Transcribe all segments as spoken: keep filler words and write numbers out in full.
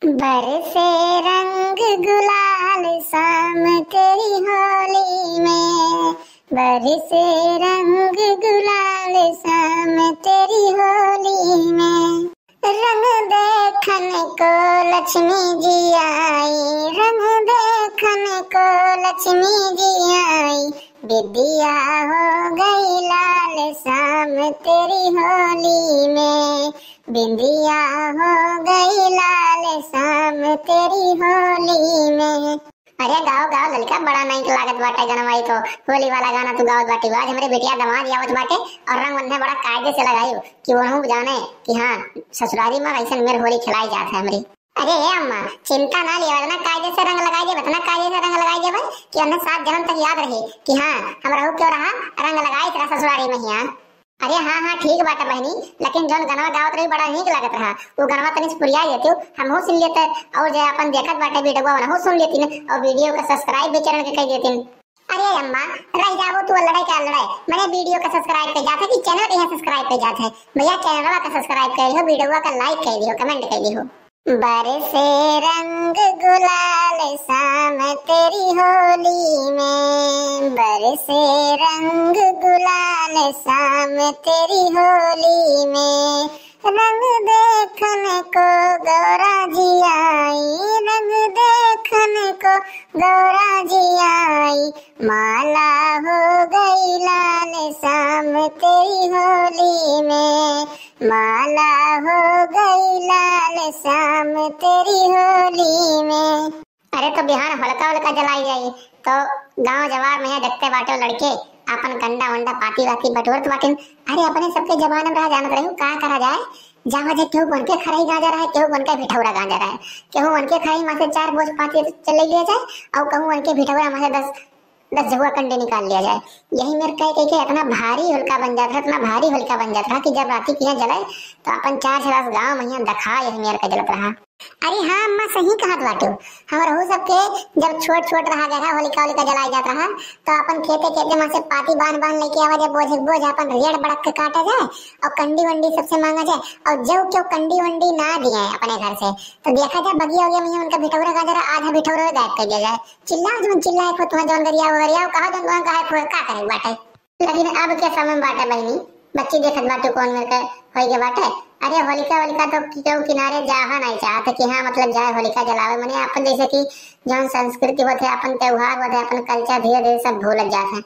बरसे रंग गुलाल शाम तेरी होली में, बरसे रंग गुलाल शाम तेरी होली में। रंग देखन को लक्ष्मी जी आई, रंग देखन को लक्ष्मी जी आई, बिंदिया हो गई लाल शाम तेरी होली में, बिंदिया हो गई लाल शाम तेरी होली में। अरे गाओ गाओ ललका, बड़ा नीक लागत बाटे गनवा ई तो। होली वाला गाना तू गावत बाटे। आज हमरे बिटिया दामाद आवत बाटे और रंग बंधे बड़ा कायदे से लगाई कि वहू जाने कि हाँ, ससुरारी में ऐसन मेर होली खिलाई जात है हमरी। अरे ए अम्मा, चिंता ना लिया, इतना कायदे से रंग लगाई देब, इतना कायदे से रंग लगाई देब कि हमने सात जन्म तक याद रही कि हाँ, हम रहू क्यों रहा, रंग लगाई तेरा ससुरारी में हिया। अरे हाँ हाँ, ठीक बाटे बहनी, लेकिन जौन गनवा गावत रही बड़ा नीक लागत रहा, वो गनवा तनी से पुरिया देती, हमहू सुन लेते, और जे अपन देखत बाटे वीडियो वनहू सुन लेती न, और वीडियो का subscribe भी channel के कह देती। अरे अम्मा, रह जाबो तू लड़ाई का लड़ाई, मैंने वीडियो का subscribe पे जाते कि channel के यहाँ subscribe पे जाते है भैया, channel का subscribe कर लियो, वीडियो का like कर लियो, comment कर लियो। बरसे रंग गुलाल शाम तेरी होली में, बरसे रंग गुलाल शाम तेरी होली में। रंग देखन को गौरा जी आई, रंग देखन को गौरा जी आई, माला हो गई लाल शाम तेरी होली में, माला हो गई लाल शाम तेरी होली में। अरे तो बिहान होलिका होलिका जलाई जाई तो गांव जवार में देखते बाटे लड़के आपन कंडा वंडा पाती वाती बटोरत बाटिन। अरे अपने सबके जमाने में रहा जानत रही का करा जाए, जावा जे केहू बन के खरही गांजा रहे, केहू बन के भिठौरा गांजा रहे, केहू बन के खरही में से चार बोझ पाती चले लिया जाए और कहूँ बन के भिठौरा में से दस दस जहुआ कंडे निकाल लिया जाए। यही मेर कह कह के इतना भारी होलिका बन जात रहा, इतना भारी होलिका बन जात रहा कि जब राती किया जलाए तो अपन चार छलास गांव महिया दखा यही मेर का जलत रहा। अरे हाँ अम्मा, सही कहत बाटू। हमरहू सबके जब छोट छोट रहा गया रहा, होलिका होलिका जलाए जात रहा, तो अपन खेते खेते में से पाती बांध बांध लेके आवा जाए, बोझ बोझ अपन रेड़ बड़क के काटा जाए और कंडी वंडी सबसे मांगा जाए। और जब क्यों कंडी वंडी ना दिए अपने घर से तो देखा जाए बगिया उगिया में उनका भिठौरा गांजा रहा, आधा भिठौरा गायब कर दिया जाए। चिल्लाओ जौन चिल्लाए को, तुहां जौन गरियाओ गरियाओ, कहा जौन तुहां कहा फुआ, का करे बाटे। लेकिन अब के समय बाटे बहिनी, बच्ची देखत बाटे कौन मेर के होई के बाटे। अरे होलिका होलिका तो केहू किनारे जाहा नहीं चाहत कि हाँ मतलब जाए होलिका जलावे, मने अपन जैसे कि जौन संस्कृति होत है, अपन त्योहार होत है, अपन culture धीरे धीरे सब भूलत जात है।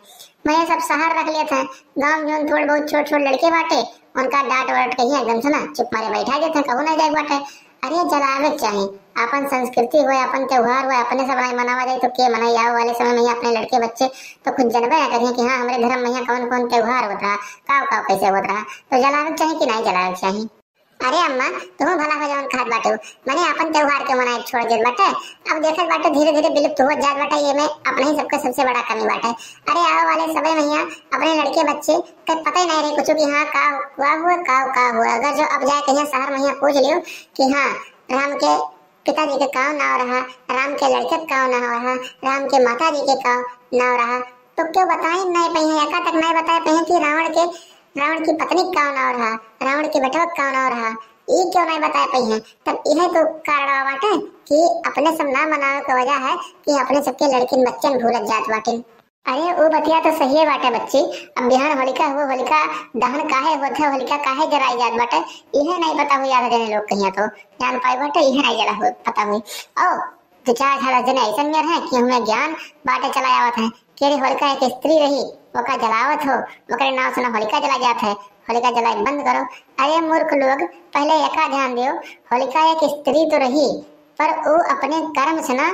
मने सब शहर रख लेत है, गाँव में जौन थोड़ बहुत छोट छोट लड़के बाटे उनका डांट वाट के ही एकदम से ना चुप मारे बैठा देत है, कहूँ नहीं जाए बाटे। अरे जलावे के चाही, आपन संस्कृति होय, आपन त्योहार होय, अपने सब नाई मनावा जाए तो के मनाई? आवे वाले समय में ही अपने लड़के बच्चे तो खुद जनबे ना करिए कि हाँ हमरे धर्म में यहाँ कौन कौन त्योहार होत रहा, काव काव कैसे होत रहा, तो जलावे के चाही कि नाई जलावे के चाही? अरे अम्मा, तुहूँ भला हो जवन खात बाटू, मने आपन त्योहार के मनाए छोड़ देत बाटे। अब देखत बाटू धीरे धीरे विलुप्त होत जात बाटे, ये में अपने ही सबके सबसे बड़ा कमी बाटे। अरे आवे वाले समय में यहाँ अपने लड़के बच्चे के पता ही नहीं रहे कुछ कि हाँ का हुआ हुआ, का का हुआ। अगर जो अब जाए कहीं शहर में यहाँ पूछ लियो कि हाँ राम के पिताजी के का नाव रहा, राम के लड़के के का नाव रहा, राम के माता जी के का नाव रहा, तो क्यों बताए नहीं पाई है, एका तक नहीं बताए पाई है कि रावण के, रावण की पत्नी का का नाव रहा, रावण के बेटवा का का नाव रहा, ई क्यों नहीं बताए पाई है? तब यह तो कारण बाटे कि अपने सब ना मनावे के वजह है कि अपने सबके लड़किन बच्चन भूलत जात बाटिन। अरे, उ बतिया तो सहिए बाटे बच्ची। अब बिहान होलिका हुआ, होलिका दहन काहे होत है, होलिका काहे जराई जात बाटे, इहे नहीं पता हुई आधा जने लोग कहिया तो। जान पाई बाटे, इहे नहीं जरा हो, पता हुई। ओ, दो चार झा जने ऐसन नियर हैं कि हमें ज्ञान बाटे चला आवत है। के रे होलिका एक स्त्री रही, ओका जलावत हो, ओकरे नाव से ना होलिका जला जात है, होलिका जलाई बंद करो। अरे मूर्ख लोग, पहले एका ध्यान दियो, होलिका एक स्त्री तो रही, पर उ अपने कर्म से ना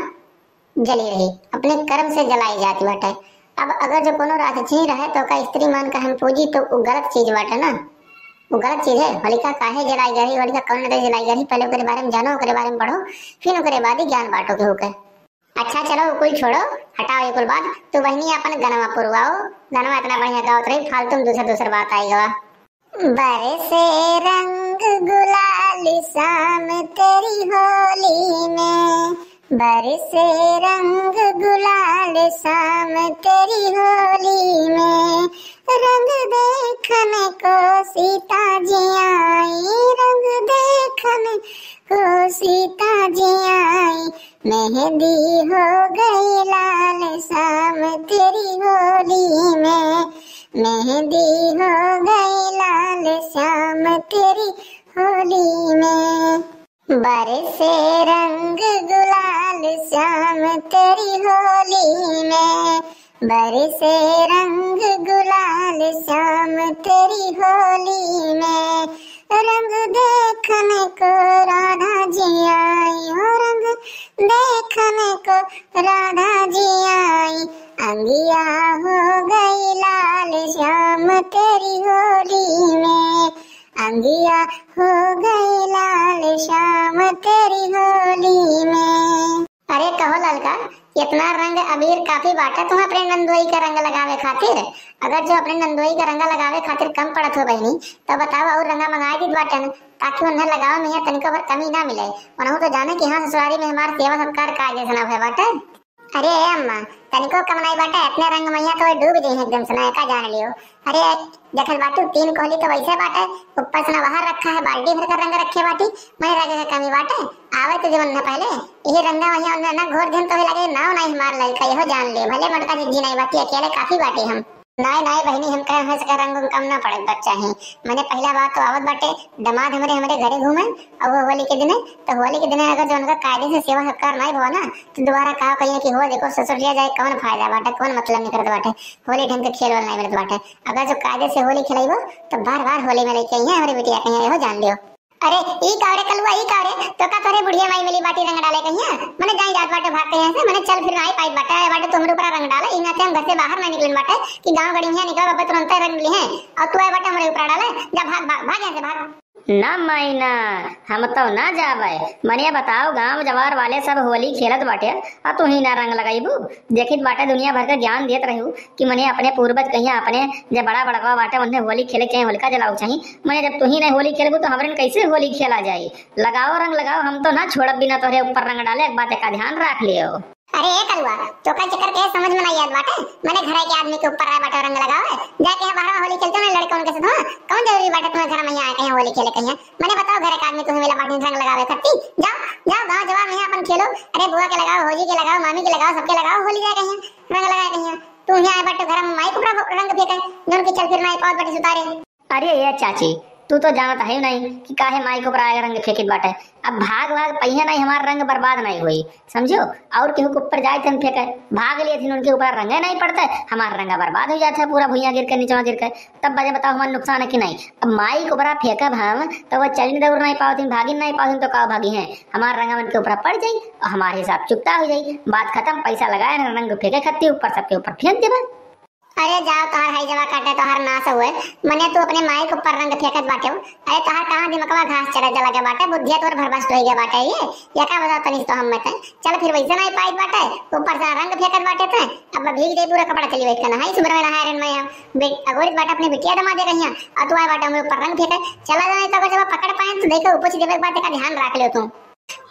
जली रही, अपने कर्म से जलाई जाती बाटे। अब अगर जो कोनो राक्षसी रहे तो ओका स्त्री मान के हम पूजी तो उ गलत चीज बाटे ना, उ गलत चीज है। होलिका काहे जलाई गई, होलिका कौन नदी जलाई गई, पहले ओकरे बारे में जानो, ओकरे बारे में पढ़ो, फिर ओकरे बाद ही ज्ञान बांटो केहू के। अच्छा चलो उ कुल छोड़ो, हटाओ ये कुल बात। तू बहिनी अपन गनवा पुरवाओ, गनवा इतना बढ़िया गावत रही, फालतू में दूसर दूसर बात आई गवा। बरसे रंग गुलाल शाम तेरी होली में, बरसे रंग गुलाल शाम तेरी होली में। रंग देखन को सीता जी आई, रंग देखन को सीता जी आई, मेहंदी हो गई लाल श्याम तेरी होली में, मेहंदी हो गई लाल श्याम तेरी होली में। बरसे रंग गुलाल श्याम तेरी होली में, बरसे रंग गुलाल श्याम तेरी होली में। रंग देखने को राधा जी आई, ओ रंग देखने को राधा जी आई। अंगिया हो गई लाल श्याम तेरी होली में, अंगिया हो गई लाल श्याम तेरी होली में। अरे कहो ललका, इतना रंग अबीर काफी बाटे तुम्हें अपने नंदोई का रंग लगावे खातिर? अगर जो अपने नंदोई का रंग लगावे खातिर कम पड़त हो बहिनी, तो बताओ और रंगा मंगाए दीत बाटन, ताकि उन्हें लगावे में यहाँ तनिको भर कमी ना मिले। उन्हों तो जाने कि हाँ ससुरारी में हमार सेवा सत्कार का जैसा ना भय बाटे। अरे ए अम्मा, तनिको कम नहीं बाटे, इतने रंग मैया तो डूब जाई एकदम से ना, का जान लियो। अरे देखत बाटू, तीन कोहली तो वैसे बाटे, ऊपर से ना बाहर रखा है, बाल्टी भर कर रंग रखे बाटी, मैं रंग के कमी बाटे। आवे तो जीवन न पहले, यही रंगा वही उन्हें ना घोर दिन तो ही लगे, नाव नहीं मार ललका, यहो जान ले, भले मोटका जिज्जी नहीं बाटी, अकेले काफी बाटी हम। नाय, नाय बहिनी, हम कहे हंस का रंग उंग कम ना पड़े, बच्चा ही। मने पहला बात तो आवत बाटे, दमाद हमरे, हमरे घरे घूमे, और वो होली के दिने, तो होली के दिने अगर जो उनका कायदे से सेवा सत्कार नहीं भवा ना, तो दोबारा कहा कहिए कि हो देखो ससुर लिया जाए, कौन फायदा बाटे, कौन मतलब निकलत बाटे, होली ढंग के खेल वाल नहीं मिलत बाटे। अगर जो कायदे से होली खिलाइबो, तो बार बार होली में लेके आई है हमरे बिटिया, कहीं हो जान लियो। अरे ई का रे कलुआ, ई का रे, तो का तोरे बुढ़िया माई मिली बाटी रंग डाले कहिया? मने जाई जात बाटे भाग के यहाँ से, मने चल फिर ना आई पाई बाटे, आए बाटे तो हमरे ऊपर रंग डाले, इहाँ से हम घर से बाहर ना निकलन बाटे कि गाँव गड़ी में निकल बाबा तुरंत रंग ली है, और तू आए बाटे हमरे ऊपर डाले, जा भाग, भाग, भाग यहाँ से भाग। ना माई ना, हम तो ना जावे। मने बताओ, गांव जवार वाले सब होली खेलत बाटे, आ तू ही ना रंग लगाईबू? देखित बाटे दुनिया भर के ज्ञान देत रहू कि मने अपने पूर्वज कहिया अपने जे बड़ा बड़का बाटे उन्हें होली खेले के चाही, होलिका जलावे के चाही। मने जब तू ही नहीं होली खेलबू तो हमरन कैसे होली खेला जाई? लगाओ रंग लगाओ, हम तो ना छोड़ब बिना तोहरे ऊपर रंग डाले। एक बात का ध्यान रख लियो। अरे ए कलुआ, तोका जेकर के समझ में नहीं आत बाटे, मने घरे के आदमी के ऊपर रहे बाटे रंग लगावे। जाके यहाँ बाहर होली खेलते ना लड़के उनके साथ, हाँ? कौन जरूरी बाटे तुम्हें घर में यहाँ आए कहीं होली खेले कहीं? मने बताओ घरे के आदमी तुम्हें मिला बाटे रंग लगावे खत्ती? जाओ, जाओ गाँव जवार में अपन खेलो। अरे बुआ के लगाओ, भौजी के लगाओ, मामी के लगाओ, सबके लगाओ होली जाए कहीं, रंग लगाए कहीं। तू यहाँ आए बाटे घर में माई के ऊपर रंग फेंके, जौन की चल फिर ना पावत बाटे सुतारे। अरे ए चाची, तू तो जानत है नहीं कि काहे माई के ऊपर आए रंग फेंकित बाटे। अब भाग भाग पहिया नहीं, हमार रंग बर्बाद नहीं हुई, समझो? और केहू के ऊपर जाए थन फेंके, भाग लिए थी, उनके ऊपर रंगे नहीं पड़ते, हमार रंगा बर्बाद हो जाता है पूरा भुइयां गिर के, नीचवा गिर के। तब बजे बताओ हमार नुकसान है कि नहीं? अब माई के ऊपर फेंकब हम तो वो चलिन दौड़ नहीं पावत, भागिन नहीं पावत, तो का भागी हैं? हमार रंगा उनके ऊपर पड़ जाई और हमार हिसाब चुकता हो जाई, बात खत्म। पैसा लगाए ना रंग फेंके खत्ती ऊपर, सबके ऊपर फेंक देबे। अरे जाओ, तोहार हई जवा काटे, तोहार नाश हुए। मने तू अपने माई के ऊपर रंग फेंकत बाटे हो। अरे तोहार कहाँ दिमकवा घास चरे जला के बाटे, बुद्धिया तोर भरभस्ट होई गए बाटे। ये, ये का बताओ तनी तो हम मत। चल फिर वैसे नहीं पाई बाटे, ऊपर से रंग फेंकत बाटे ते। अब भीग जाई पूरा कपड़ा, चली वैसे नहाई, सुबह में नहाए रहन मैं हम। बे-, अगोरित बाटे अपने बिटिया दमा दे रही हैं, और तू आए बाटे हमरे ऊपर रंग फेंके। चला जाए तो अगर जब पकड़ पाए तो देखो, ऊपर से देवे के बाटे का ध्यान रख लियो तू।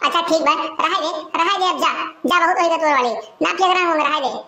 अच्छा ठीक बा, रहे दे, रहे दे, अब जा, जा, बहुत होई गए तोर वाली, ना फेंक रंग, रहे दे।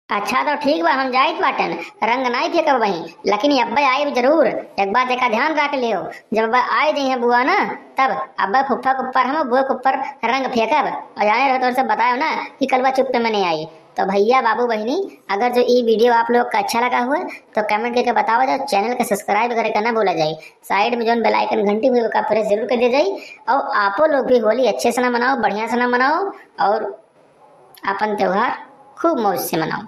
अच्छा तो ठीक बा, हम जाइत बाटन, रंग नाई फेंकब वहीं, लेकिन अब्बे आइब जरूर। एक बात एका ध्यान रख लियो, जब अब्बे आए जइहें बुआ ना, तब अब्बे फुफ्फा के ऊपर हम बुआ के ऊपर रंग फेंकब। और जाने रहो तोर से बतायो ना कि कलुआ चुप्पे में नहीं आई। तो भैया बाबू बहिनी, अगर जो ई video आप लोग का अच्छा लगा हुआ तो comment करके बतावा जाओ, channel का subscribe करे का ना भूला जाए। Side में जौन bell icon घंटी हुई ओका press जरूर कर दिया जाए। और आपो लोग भी होली अच्छे से ना मनाओ, बढ़िया से ना मनाओ और अपन त्योहार खूब मौज से मनाओ।